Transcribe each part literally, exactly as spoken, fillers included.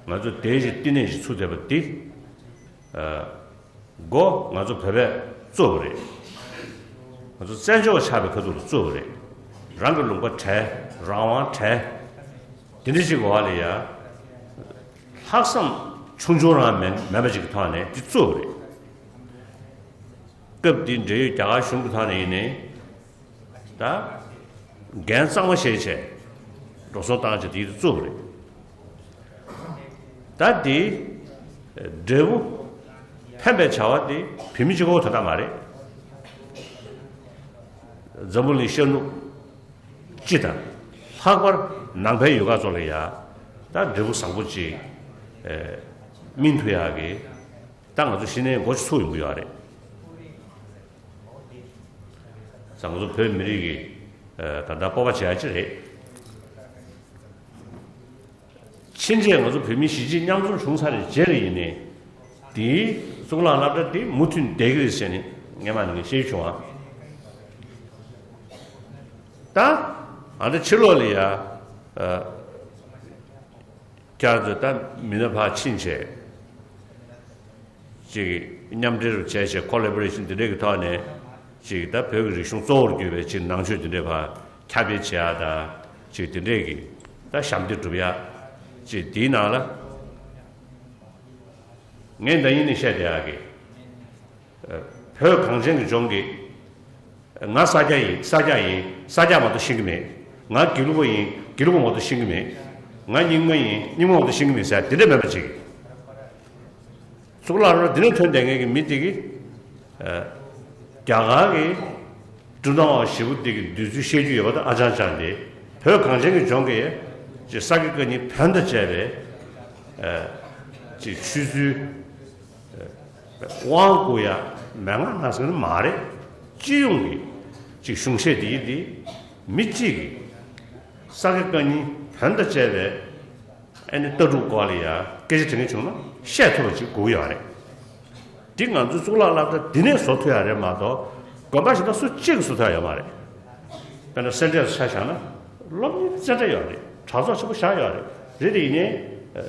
ང་ཚོ་དེའི་ཞིག་བསྟི་གནས་ཤིག་ཚུགས་བསྡད་པ་འདི། ཨ། མགོ་ང་ཚོ་བོད་པས་གཙོ་བོ་རེད། ང་ཚོ་བཙན་བྱོལ་བ་ཆགས་པའི་ཁ་ཐུག་ལ་གཙོ་བོ་རེད། རང་གི་ལུང་པ་བྲལ། རང་དབང་བྲལ། དེ་འདྲ་ཞིག་གི་འོག་ལ་ཡ། ལྷག་བསམ་ཆུང་ཆུང་རང་མེད་མེད་པ་ཅིག་གི་ཐོག་ནས་འདི་གཙོ་བོ་རེད། སྐབས་འདིའི་འབྲེལ་ཡོད་རྒྱ་གར་གཞུང་གི་ཐོག་ནས་ཡིན་ནའི། ད། འགན་གཙང་མ་བཞེས་བྱས། འགྲོ་སོང་བཏང་བྱས་དེ་གཙོ་བོ་རེད། ད་དེ། འབྲས་བུ། ཕན་པའི་བྱ་བ་དེ་བོད་མི་གཅིག་པོ་དོན་དག་མ་རེད། འཛམ་བུ་གླིང་ཤར་ནུབ་སྤྱི་དང་། ལྷག་པར་ནང་པའི་ཡུལ་ཁག་ཚོ་ལ་ཡ། ད་འབྲས་བུ་བཟང་པོ་ཅིག་ཨེ། སྨིན་ཐུབ་ཡག་གི། ད་ང་ཚོ་གཞི་ནས་འགོ་ཚུགས་ཡོང་གི་ཡོད་རེད། ང་ཚོ་བོད་མི་རིགས་ཀྱི་ད་ལྟ་སྤོབས་པ་བྱེད་ཡ་ཅིག་རེད། ཕྱིན་ཆད་ང་ཚོ་བོད་མི་གཞིས་བྱེས་མཉམ་འཛོམས་བྱུང་ཚར་བའི་རྗེས་ལ་ཡིན་ནའི། དེའི་གཙུག་ལག་སློབ་གྲྭ་དེ་མུ་མཐུད་བསྡད་ཀྱི་རེད་ཟེར་ནས་སྔས་མ་ནས་བཤད་བྱུང་བ། ད་ཨ་ད་ཕྱི་ལོགས་ལ་ཡ། ཁྱེད་ཚོ་ད་མི་སྣ་ཕར་ཕྱིན་བྱས། ཅིག་མཉམ་འབྲེལ་རུ་བྱས་བྱས་ཁོ་ལེ་བོ་རེ་ཤན་དེ་འདྲས་ཀྱི་ཐོག་ནས་ཅིག་ད་བོད་ཀྱི་རིག་གཞུང་གཙོ་བོར་གྱུར་པའི་ཅིག་ནང་ཆོས་དེ་འདྲས་ཕར་ཁྱབ་སྤེལ་བྱེད་ཡག་དང་ཅིག་དེ་འདྲས་ཀྱི་ད་ཞབས་འདེགས་སྒྲུབ་ཡག་ཅིག་དེའི་ནང་ལ་ངས་འདི་ཉིད་ནས་བཤད་བསྡད་ཡག་གི། བོད་གངས་ཅན་གྱི་ལྗོངས་ཀྱི། ང་ས་སྐྱ་ཡིན། ས་སྐྱ་ཡིན། ས་སྐྱ་མ་གཏོགས་ཤེས་ཀྱི་མེད། ང་དགེ་ལུགས་པ་ཡིན། དགེ་ལུགས་པ་མ་གཏོགས་ཤེས་ཀྱི་མེད། ང་རྙིང་མ་ཡིན། རྙིང་མ་མ་གཏོགས་ཤེས་ཀྱི་མེད་ཟེར་དེ་འདྲ་མེད་པ་ཅིག་གཙུག་ལག་སློབ་གྲྭ་འདི་ནས་ཐོན་བསྡད་མཁན་གྱི་མི་དེ་གིས། རྒྱ་གར་གྱི་སྤྲུལ་སྣང་བ་ཞེ་པོ་དེ་གི་འདོད་ཚུལ་བཤད་རྒྱུ་ཡོད་པ་དང་ཨ་ཅང་ཅང་དེ། བོད་གངས་ཅན་གྱི་ལྗོངས་ཀྱི་ཅིག་ས་དགེ་བཀའ་རྙིང་བོན་དང་བཅས་པའི་ཅིག་ཆོས་ཚུལ་དབང་བསྐུར་ཡ་མན་ངག་སྣ་ཚོགས་ནི་མ་རེད། སྤྱི་ཡོངས་ཀྱི་ཅིག་གཞུང་བཤད་དེ་ཡིན་དེ། མི་གཅིག་གིས་ས་དགེ་བཀའ་རྙིང་བོན་དང་བཅས་པའི་ཨ་ནི་ལྟ་གྲུབ་སྐོར་ལ་ཡ་སྐད་ཆ་དྲི་མཁན་བྱུང་ན་བཤད་ཐུབ་པ་ཅིག་དགོས་ཀྱི་ཡོད་རེད། འདི་ང་ཚོའི་གཙུག་ལག་སློབ་གྲྭ་འདི་ནས་བཟོ་ཐུབ་ཡ་རེད་མ་གཏོགས། དགོན་པ་ཞིག་ད་སུ་གཅིག་གིས་བཟོ་ཐུབ་ཡ་ཡོད་མ་རེད། དཔེར་ན་སེ་འབྲས་ཆ་བཞག་ན། སློབ་གཉེར་རྩེ་གྲས་ཡོད་རེད། གྲྭ་ཚོགས་ཆེན་པོ་བཞག་ཡོད་རེད། རེད་དེ་ཡིན་ནའི།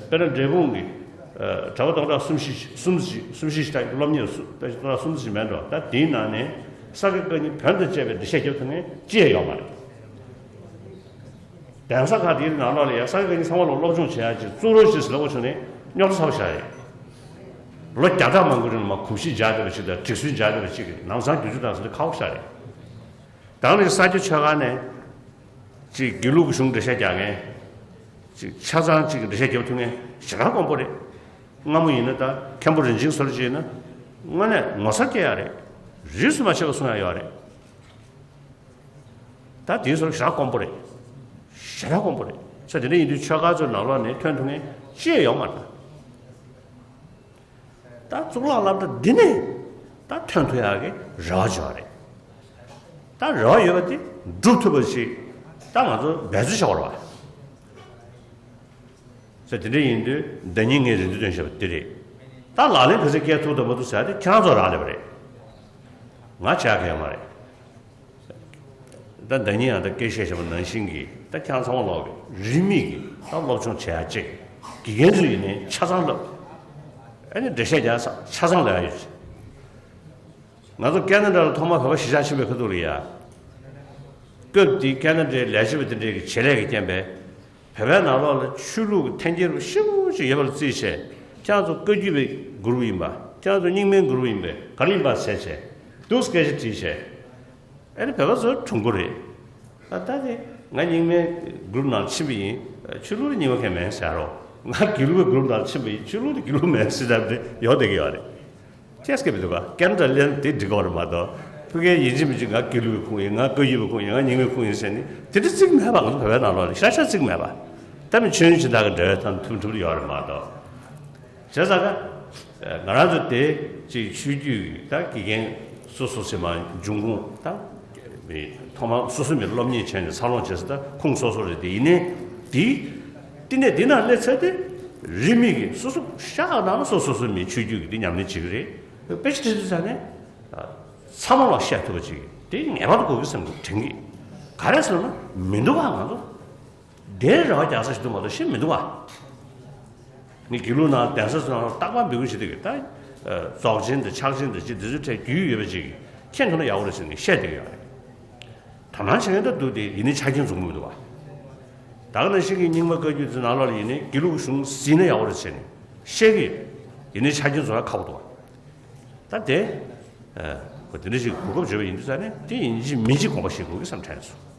དཔེར་ན་འབྲས་སྤུངས་ཀྱི་གྲྭ་པ་སྟོང་ཕྲག་གསུམ་བཞི་གསུམ་བཞི་གསུམ་བཞི་ཞིག་ད་སློབ་གཉེར་སུ་ད་སྟོང་ཕྲག་གསུམ་བཞི་མེད་འགྲོ། ད་དེའི་ནང་ནས་ས་དགེ་བཀའ་རྙིང་བོན་དང་བཅས་པའི་འགྲེལ་བཤད་རྒྱབ་ཐུབ་མཁན་གཅིག་ཡང་ཡོད་མ་རེད། གདན་ས་ཁག་དེའི་ནང་ལོགས་ལ་ཡང་ས་དགེ་བཀའ་རྙིང་ཚང་མ་ལ་སློབ་སྦྱོང་བྱེད་ཡག་ཅིག་བཙུགས་རོགས་ཞེས་ལབ་པ་བྱུང་ནས་རྙོག་དྲ་ཚ་པོ་ཆགས་རེད། ལོ་བརྒྱ་ཕྲག་མང་པོའི་རིང་ལ་མར་གོམས་གཤིས་འཇགས་བསྡད་པ་ཞིག་དང་སྒྲིག་སྲོལ་འཇགས་བསྡད་པ་ཞིག་གི་ལམ་སང་བསྒྱུར་བཅོས་གཏོང་ས་དེ་ཁག་པོ་ཆགས་རེད། ད་ནི་ས་སྐྱ་ཆོས་སྒར་ནས་ཅིག་དགེ་ལུགས་ཀྱི་གཞུང་འགྲེལ་བཤད་རྒྱག་མཁན། ཅིག་ཆ་ཚང་ཅིག་གི་འགྲེལ་བཤད་རྒྱབ་ཐུབ་མཁན་ཞེ་དྲག་དཀོན་པོ་རེད། སྔ་མོ་ཡིན་ན་ད་མཁན་པོ་རིན་ཆེན་ཟུར་ཅིག་ཡིན་ན། དངོས་གནས་ངོ་མཚར་སྐྱེ་ཡག་རེད། རིས་སུ་མ་ཆད་པ་གསུང་ཡག་ཡོད་རེད། ད་དེའི་ཚོར་ཞེ་དྲག་དཀོན་པོ་རེད། ཞེ་དྲག་དཀོན་པོ་རེད། ས་དེ་འདྲ་ཡིན་དུས་ཆོས་སྒར་ཚོའི་ནང་ལོགས་ནས་ཐོན་ཐུབ་མཁན་ཅི་ཡང་ཡོད་མ་རེད། ད་གཙུག་ལག་སློབ་གྲྭ་འདི་ནས་ད་ཐོན་ཐུབ་ཡག་གི་རེ་བ་བྱེད་པ་རེད། ད་རེ་བ་ཡོད་པ་དེ་སྒྲུབ་ཐུབ་པ་ཞིག་ད་ང་ཚོ་འབད་རྩོལ་བྱེད་དགོས་རེད་བ། ས་དེ་འདྲ་ཡིན་དུས་ཟླ་ཉིན་ངས་རེ་འདུན་བཏོན་བཞག་པ་འདི་རེད། ད་ལག་ལེན་ག་ཚོད་བཀལ་ཐུབ་དང་མ་ཐུབ་ཟེར་ཡག་དེ་ཁྱེད་རང་ཚོ་རག་ལས་པ་རེད། ང་བྱེད་ཡག་གང་ཡང་མ་རེད། ད་ཟླ་ཉིན་ཡང་ད་སྐད་བཤད་བཞག་པ་ནང་བཞིན་གྱི་ད་ཁྱེད་རང་ཚང་མ་ལོག་གི་རིན་མེད་ཀྱི་ད་སློབ་སྦྱོང་བྱེད་ཡག་ཅིག་དགེ་རྒན་ཚོ་ཡིན་ནའི་ཆ་ཚང་ལབ། ཨ་ནི་འགྲེལ་བཤད་རྒྱག་ས་ཆ་ཚང་ལབ་ཡག་ཡོད་ཅིག་ང་ཚོ་ཀེ་ན་ཌ་ལ་ཐོག་མར་བོད་པ་གཞིས་ཆགས་ཕྱིན་པའི་ཁ་ཐུག་ལ་ཡ། སྐབས་དེའི་ཀེ་ན་ཌའི་ལས་བྱེད་པ་དེ་འདྲས་ཀྱི་བྱེད་ལས་ཀྱི་རྐྱེན་པས། བོད་པའི་ནང་ལོགས་ལ་ཆོས་ལུགས་ཀྱི་འཐེན་འཁྱེར་ཞེ་པོ་ཅིག་ཡོད་པ་ལ་བརྩིས་བྱས། ཁྱེད་ཚོ་བཀའ་བརྒྱུད་པའི་གུ་རུབ་ཡིན་པ། ཁྱེད་ཚོ་རྙིང་མའི་གུ་རུབ་ཡིན་པས་ག་རེ་ཡིན་པ་ཟེར་བྱས། འདུག་སྐད་ཆ་དྲིས་བྱས། ཨ་ནི་བོད་པ་ཚོ་གྲུང་པོ་རེད། ད་ལྟ་དེ་ང་རྙིང་མའི་གུ་རུབ་ནང་ཕྱིན་པ་ཡིན། ཆོས་ལུགས་ལ་རྙིང་པ་གང་ཡང་མེད་ཟེར་རོ། ང་དགེ་ལུགས་པའི་གུ་རུབ་ནང་ཕྱིན་པ་ཡིན། ཆོས་ལུགས་ལ་དགེ་ལུགས་མེད་ཟེར་ད་དེ་ཡོང་བསྡད་ཀྱི་ཡོད་རེད། ཁྱེད་སྐད་མི་འདུག་ག་ཀེ་ན་ཌ་ལན་དེ་འགྲིག་གི་རེད་མ་གཏོགས། ཕ་གིའི་ཡིན་གཅིག་མིན་གཅིག་ང་དགེ་ལུགས་པའི་ཁུངས་ཡིན། ང་བཀའ་བརྒྱུད་པའི་ཁུངས་ཡིན། ང་རྙིང་མའི་ཁུངས་ཡིན་ཟེར་ནི་དེ་འདྲ་བརྩི་གི་མེད་པ། ང་ཚོ་བོད་པའི་ནང་ལོགས་ལ་ཤ་ཤ་བརྩི་གི་མེད་པ། ད་མི་ཆོས་གཞན་དག་གི་འབྲེལ་བའི་ཐོག་ནས་ཐུབ་ཐུབ་ཡོད་རེད་མ་གཏོགས། བྱས་ཙང་ད་ང་རང་ཚོ་དེ་ཅིག་ཆོས་བརྒྱུད་ཀྱི་ད་དགེ་རྒན་སོ་སོ་ཟེར་མ་འབྱུང་ཁུངས་ད་མི་ཐོག་མར་སོ་སོ་མི་སློབ་གཉེར་བྱས་ནས་འཚར་ལོངས་བྱས་ས་ད་ཁུངས་སོ་སོ་རེད། དེ་ཡིན་ནའི་དེ་བསྟི་གནས་དེ་ནང་སླེབས་ཚར་དེ་རིས་མེད་ཀྱི་སོ་སོ་ཤག་ནང་ལ་སོ་སོ་སོ་མི་ཆོས་བརྒྱུད་ཀྱི་དེ་ཉམས་ལེན་བྱེད་ཀྱི་རེད། དཔེ་ཆ་ཁྲིད་དུས་ཙ་ནས། ཚང་མ་ལ་བཤད་ཐུབ་པ་ཅིག་དེ་ངེས་པར་དུ་དགོས་ཀྱི་བསམ་གྱི་དྲན་གྱི། ག་རེ་ཟེར་ན་མི་འདུག་ག་ང་ཚོ་དེར་རེ་བ་རྒྱག་ས་ཞིག་འདུག་མ་གཏོགས་ཤི་མི་འདུག་ག་ངས་དགེ་ལུགས་ནང་གདན་ས་ཚོ་ནང་རྟག་པར་འབོད་སྐུལ་བྱེད་དེ་གི་ད། རྫོགས་ཆེན་དང་ཕྱག་ཆེན་དང་ཅི་འདི་ཚོའི་གྲས་རྒྱུས་ཡོད་པ་ཅིག་མཁྱེན་ཐུབ་ན་ཡག་པོ་རེད་ཟེར་ནས་བཤད་བསྡད་ཀྱི་ཡོད་རེད། དོ་སྣང་བྱེད་མཁན་འདྲ་འདུག་སྟེ་ཡིན་ནའི་ཆ་རྐྱེན་འཛོམས་ཀྱི་མི་འདུག་བ། ད་ག་ནང་བཞིན་གྱི་རྙིང་མ་བཀའ་བརྒྱུད་ཚོའི་ནང་ལོགས་ལ་ཡིན་ནའི་དགེ་ལུགས་གཞུང་ཟིན་ན་ཡག་པོ་རེད་ཟེར་ནས་བཤད་ཀྱི་ཡོད། ཡིན་ནའི་ཆ་རྐྱེན་འཛོམས་ཡག་ཁག་པོ་འདུག་བ། ད་དེ། ཨ། དེ་འདྲ་ཞིག་གོ་སྐབས་བརྗོད་པ་ཡིན་དུས་ཙང་ནས་དེ་ཡིན་གཅིག་མིན་གཅིག་དགོངས་པ་བཞེས་དགོས་ཀྱི་བསམ་དྲན་སོང་།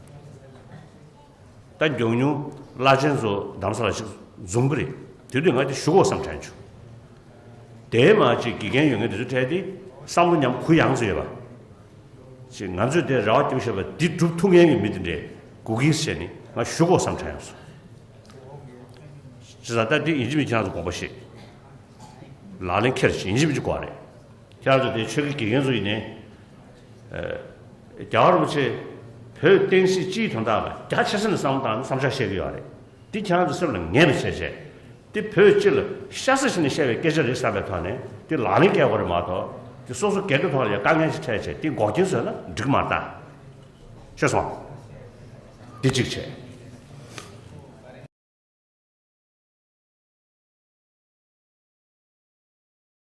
ད་མགྱོགས་མྱུར་བླ་ཆེན་ཚོ་རྡ་རམ་ས་ལ་ཞིག་འཛོམས་ཀྱི་རེད། དེ་དུས་ང་དེ་ཞུ་དགོས་བསམ་དྲན་བྱུང་། དེའི་མ་ཅིག་དགེ་རྒན་ཡོད་མཁན་དེ་ཚོའི་གྲས་དེ་བསམ་བློ་ཉམས་གུ་ཡངས་ཚོ་ཡོད་པ། ཅིག་ང་ཚོས་དེ་རེ་བ་རྒྱབ་བཞག་པ་འདི་སྒྲུབ་ཐུབ་མཁན་གྱི་མི་དེ་འདྲས་དགོས་ཀྱི་ཟེར་ནས་ང་ཞུ་དགོས་བསམ་དྲན་ཡོང་སོང་། ཅི་ཟེར་ད་འདི་ཡིན་གཅིག་མིན་གཅིག་ཁྱེད་རང་ཚོ་དགོངས་པ་བཞེས། ལག་ལེན་འཁྱེར་ཅིག་ཡིན་གཅིག་མིན་གཅིག་དགོས་རེད། ཁྱེད་རང་ཚོ་དེ་ཆོས་ཀྱི་དགེ་རྒན་ཚོ་ཡིན་ནའི། ཨ། རྒྱལ་བ་རིན་པོ་ཆེ་བོད་བསྟན་སྲིད་སྤྱིའི་དོན་དག་ལ་རྒྱ་ཆེ་ས་ནས་བསམ་བློ་བཏང་ནས་བསམ་འཆར་བཤད་ཀྱི་ཡོད་རེད། འདི་ཁྱེད་རང་ཚོ་སེམས་ལ་ངེས་པ་བྱས་བྱས། འདི་བོད་སྤྱི་ལ་ཤ་ཚ་བྱས་ནས་བཤད་པའི་སྐད་ཆ་རེད་བསམ་པའི་ཐོག་ནས་འདི་ལག་ལེན་བཀལ་དགོས་རེད་མ་གཏོགས་འདི་སོ་སོ་སྒེར་གྱི་ཐོག་ལ་ཡང་དཀའ་ངལ་ཞིག་འཕྲད་བྱས་འདི་འགོག་རྐྱེན་བཟོས་ན་འགྲིག་མ་རེད་ད། ཤེས་སོང་། འདི་གཅིག་བྱས།